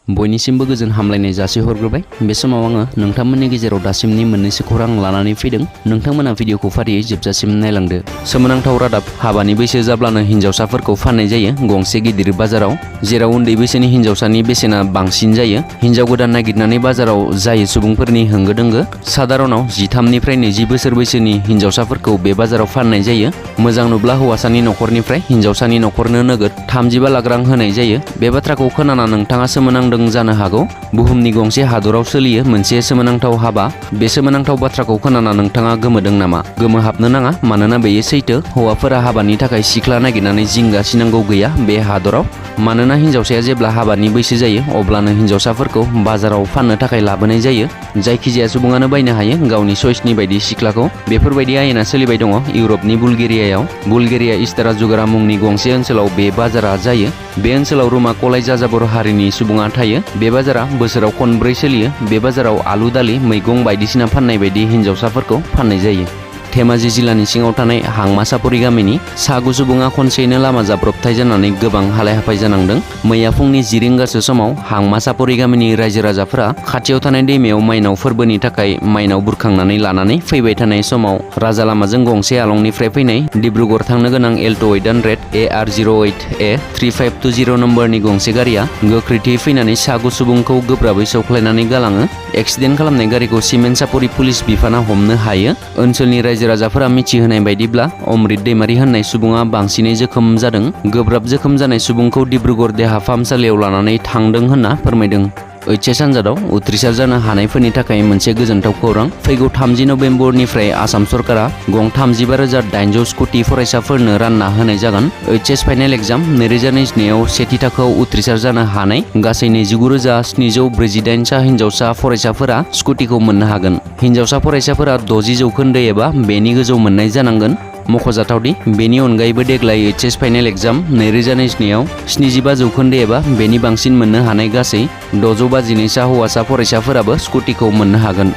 बयनिसिमबो गोजोन हामलायनाय जासिहरग्रोबाय। बे समाव आङो नोंथांमोननि गेजेराव दासिमनि मोननैसो खौरां लानानै फैदों। नोंथांमोना भिडिअखौ फारियै जोबजासिम नायलांदो। सोमोनांथाव रादाब, हाबानि बैसो जाब्लानो हिन्जावसाफोरखौ फाननाय जायो गंसे गिदिर बाजाराव, जेराव उन्दै बैसोनि हिन्जावसानि बेसेना बांसिन जायो। हिन्जाव गोदान नागिरनानै बाजाराव जायो सुबुंफोरनि होंगो दोंगो। सादारनाव 13निफ्राय 20 बोसोर बैसोनि हिन्जावसाफोरखौ बे बाजाराव फाननाय जायो। मोजां नुब्ला हौवासानि नखरनिफ्राय हिन्जावसानि नखरनो नोगोद 35 लाख रां होनाय जायो। बे बाथ्राखौ खोनाना नोंथाङा सोमोनांदों जानो हागौ। बुहुमनि गंसे हादराव सोलियो मोनसे सोमोनांथाव हाबा। बे सोमोनांथाव बाथ्राखौ खोनाना नोंथाङा गोमोदों नामा? गोमोहाबनो नाङा, मानोना बेयो सैथो। हौवाफोरा हाबानि थाखाय सिख्ला नागिरनानै जिंगा सिनांगौ गैया बे हादराव। मानोना हिन्जावसाया जेब्ला हाबानि बैसो जायो अब्लानो हिन्जावसाफोरखौ बाजाराव फाननो थाखाय लाबोनाय जायो। जायखिजाया सुबुङानो बायनो हायो गावनि चइसनि बायदि सिख्लाखौ। बेफोरबायदि आयेना सोलिबाय दङ इउरपनि बुलगेरियायाव। बुलगेरिया इस्तारा जुगारा मुंनि गंसे ओनसोलाव बे बाजारा जायो। बे ओनसोलाव रोमा कलाय जाजाबर हारिनि सुबुङा थायो। बे बाजारा बोसोराव खनब्रै सोलियो। बे बाजाराव आलु दालि मैगं बायदिसिना फाननाय बायदि हिन्जावसाफोरखौ फाननाय जायो। धेमाजि जिल्लानि सिङाव थानाय हांमा सापरि गामिनि सागु सुबुङा खनसेयैनो लामा जाब्रबथाय जानानै गोबां हालाय हाफाय जानांदों। मैया फुंनि 10 रिंगासो समाव हांमा सापरि गामिनि रायजो राजाफोरा खाथियाव थानाय दैमायाव माइनाव फोरबोनि थाखाय माइनाव बुरखांनानै लानानै फैबाय थानाय समाव राजा लामाजों गंसे आलंनिफ्राय फैनाय डिब्रुगड़ थांनो गोनां एल्ट' 800 AR08A3520 नम्बरनि गंसे गारिया गोख्रैथियै फैनानै सागु सुबुंखौ गोब्राबै सौख्लायनानै गालाङो। एक्सिडेन्ट खालामनाय गारिखौ सिमेन्ट सापरि पुलिस बिफाना हमनो हायो। ओनसोलनि रायजो राजाफोरा मिथिहोनाय बायदिब्ला अमृत दैमारि होननाय सुबुङा बांसिनै जोखोम जादों। गोब्राब जोखोम जानाय सुबुंखौ डिब्रुगड़ देहा फाहामसालियाव लानानै थांदों होनना फोरमायदों। HS आनजादाव उथ्रिसार जानो हानायफोरनि थाखाय मोनसे गोजोनथाव खौरां। फैगौ 30 नबेम्बरनिफ्राय आसाम सरकारा गं 35,800 स्कुटि फरायसाफोरनो रानना होनाय जागोन। HS फाइनेल एग्जाम 2022 आव सेथि थाखोआव उथ्रिसार जानो हानाय गासै 29,748 सा हिन्जावसा फरायसाफोरा स्कुटिखौ मोननो हागोन। हिन्जावसा फरायसाफोरा 60 जौखोन्दो एबा बेनि गोजौ मोननाय जानांगोन। मख'जाथावदि बेनि अनगायैबो देग्लाय HS फाइनेल एग्जाम 2022 आव 75 जौखोन्दो एबा बेनि बांसिन मोननो हानाय गासै 652 सा हौवासा फरायसाफोराबो स्कुटिखौ मोननो हागोन।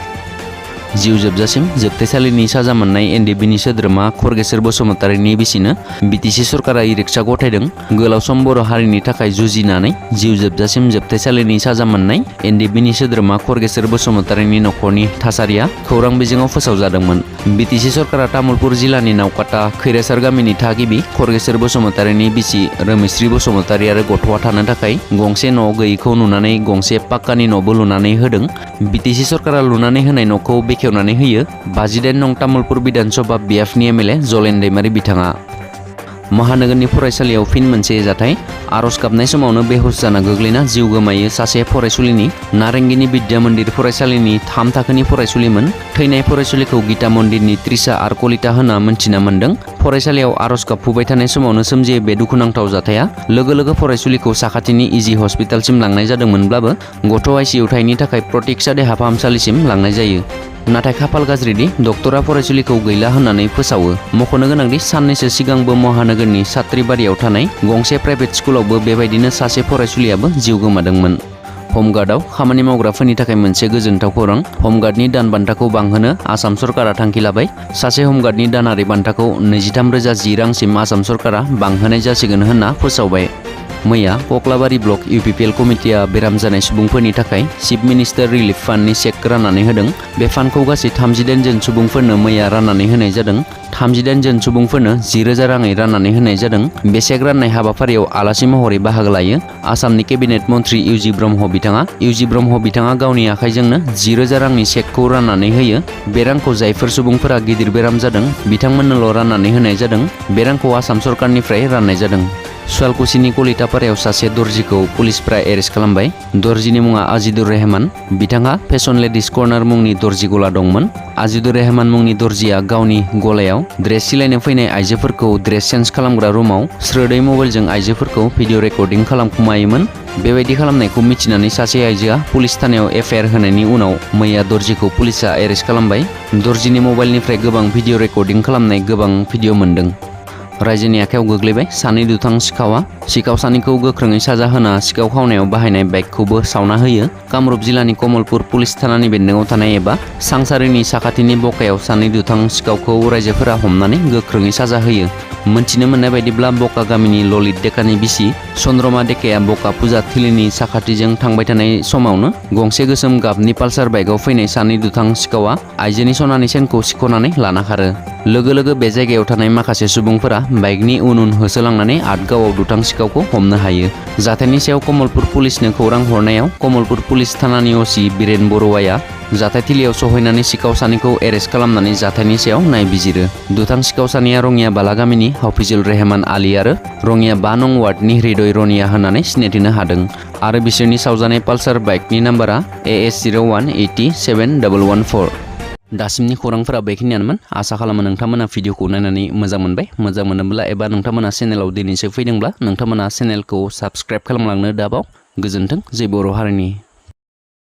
जिउ जोबजासिम जोबथेसालिनि साजा मोननाय NDBनि सोद्रोमा खरगेसर बसुमतारीनि बिसिनो BTC सरकारा ई-रिक्सा गथायदों। गोलाव सम बर' हारिनि थाखाय जुजिनानै जिउ जोबजासिम जोबथेसालिनि साजा मोननाय NDBनि सोद्रोमा खरगेसर बसुमतारीनि नखरनि थासारिया खौरां बिजोङाव फोसावजादोंमोन। BTC सरकारा तामुलपुर जिल्लानि नावकाटा खैरासार गामिनि थागिबि खरगेसर बसुमतारीनि बिसि रोमिस्रि बसुमतारी आरो गथ'आ थानो थाखाय गंसे न' गैयैखौ नुनानै गंसे पाक्कानि न'बो लुनानै होदों। BTC सरकारा लुनानै होनाय न'खौ बेखेवनानै होयो 58 नं तामुलपुर बिधान सभा बिएफनि MLA जलेन दैमारी बिथाङा। महानगरनि फरायसालियाव फिन मोनसे जाथाय। आरज गाबनाय समावनो बेहुस जाना गोग्लैना जिउ गोमायो सासे फरायसुलिनि। नारेंगिनी बिद्या मन्दिर फरायसालिनि 3 थाखोनि फरायसुलिमोन। थैनाय फरायसुलिखौ गीता मन्दिरनि त्रिसा आरो कलिता होनना मोनथिना मोन्दों। फरायसालियाव आरज गाबफुबाय थानाय समावनो सोमजियो बे दुखुनांथाव जाथाया। लोगो लोगो फरायसुलिखौ साखाथिनि इजि हस्पिटालसिम लांनाय जादोंमोनब्लाबो गथ' ICU थायनि थाखाय प्रतीक्षा देहा फाहामसालिसिम लांनाय जायो। नाथाय खाफाल गाज्रिदि डक्टरा फरायसुलिखौ गैला होननानै फोसावो। मख'नो गोनांदि साननैसो सिगांबो महानगरनि सात्रिबारियाव थानाय गंसे प्राइभेट स्कुलावबो बेबायदिनो सासे फरायसुलियाबो जिउ गोमादोंमोन। हमगार्डआव खामानि मावग्राफोरनि थाखाय मोनसे गोजोनथाव खौरां। हमगार्डनि दान बान्थाखौ बांहोनो आसाम सरकारा थांखि लाबाय। सासे हमगार्डनि दानारि बान्थाखौ 23,010 रांसिम आसाम सरकारा बांहोनाय जासिगोन होनना फोसावबाय। मैया कक्लाबारि ब्लक UPPL कमिटिया बेराम जानाय सुबुंफोरनि थाखाय चिफ मिनिस्टार रिलिफ फान्डनि चेक राननानै होदों। बे फान्डखौ गासै 38 जन सुबुंफोरनो मैया राननानै होनाय जादों। 38 जन सुबुंफोरनो 10,000 राङै राननानै होनाय जादों। बे चेक राननाय हाबाफारियाव आलासि महरै बाहागो लायो आसामनि केबिनेट मन्त्रि UG ब्रह्म बिथाङा। UG ब्रह्म बिथाङा गावनि आखाइजोंनो 10,000 रांनि चेकखौ राननानै होयो। बे रांखौ जायफोर सुबुंफोरा गिदिर बेराम जादों बिथांमोननोल' राननानै होनाय जादों। बे रांखौ आसाम सरकारनिफ्राय राननाय जादों। सुवालकुसिनि कलितापारायाव सासे दर्जिखौ पुलिसफोरा एरेस्ट खालामबाय। दर्जिनि मुङा आजिदुर रेहमान। बिथाङा फेशन लेडिज कर्नार मुंनि दर्जि गला दंमोन। आजिदुर रेहमान मुंनि दर्जिया गावनि गलायाव ड्रेस सिलायनो फैनाय आइजोफोरखौ ड्रेस चेन्ज खालामग्रा रुमाव स्रोदै मबाइलजों आइजोफोरखौ भिडिअ रेकर्डिं खालामखुमायोमोन। बेबायदि खालामनायखौ मिथिनानै सासे आइजोआ पुलिस थानायाव FIR होनायनि उनाव मैया दर्जिखौ पुलिसआ एरेस्ट खालामबाय। दर्जिनि मबाइलनिफ्राय गोबां भिडिअ रेकर्डिं खालामनाय गोबां भिडिअ मोन्दों। रायजोनि आखायाव गोग्लैबाय सानै दुथां सिखावा। सिखाव सानैखौ गोख्रोङै साजा होना सिखाव खावनायाव बाहायनाय बाइकखौबो सावना होयो। कामरुप जिल्लानि कमलपुर पुलिस थानानि बेन्दोङाव थानाय एबा सांसारिनि साखाथिनि बकायाव सानै दुथां सिखावखौ रायजोफोरा हमनानै गोख्रोङै साजा होयो। मोनथिनो मोननाय बायदिब्ला बका गामिनि ललित डेकानि बिसि चन्द्रमा डेकाया बका फुजा थिलिनि साखाथिजों थांबाय थानाय समावनो गंसे गोसोम गाबनि पालसार बाइकआव फैनाय सानै दुथां सिखावा आइजोनि सनानि सेनखौ सिख'नानै लाना खारो। लोगो लोगो बे जायगायाव थानाय माखासे सुबुंफोरा बाइकनि उन उन होसोलांनानै आटगावआव दुथां सिखावखौ हमनो हायो। जाथायनि सायाव कमलपुर पुलिसनो खौरां हरनायाव कमलपुर पुलिस थानानि असि बिरेन बरुवाया जाथायथिलियाव सहैनानै सिखाव सानैखौ एरेस्ट खालामनानै जाथायनि सायाव नायबिजिरो। दुथां सिखाव सानैया रङिया बाला गामिनि हाफिजुल रेहमान आली आरो रङिया 5 नं वार्डनि हृदय रनिया होननानै सिनायथिनो हादों आरो बिसोरनि सावजानाय पालसार बाइकनि नाम्बारा AS01807114। दासिमनि खौरांफोरा बेखिनियानोमोन। आसा खालामो नोंथांमोना भिडिअखौ नायनानै मोजां मोनबाय। मोजां मोनोब्ला एबा नोंथांमोना चेनेलाव दिनैसो फैदोंब्ला नोंथांमोना चेनेलखौ साबस्क्राइब खालामलांनो दाबाव। गोजोन्थों। जय बर' हारिनि।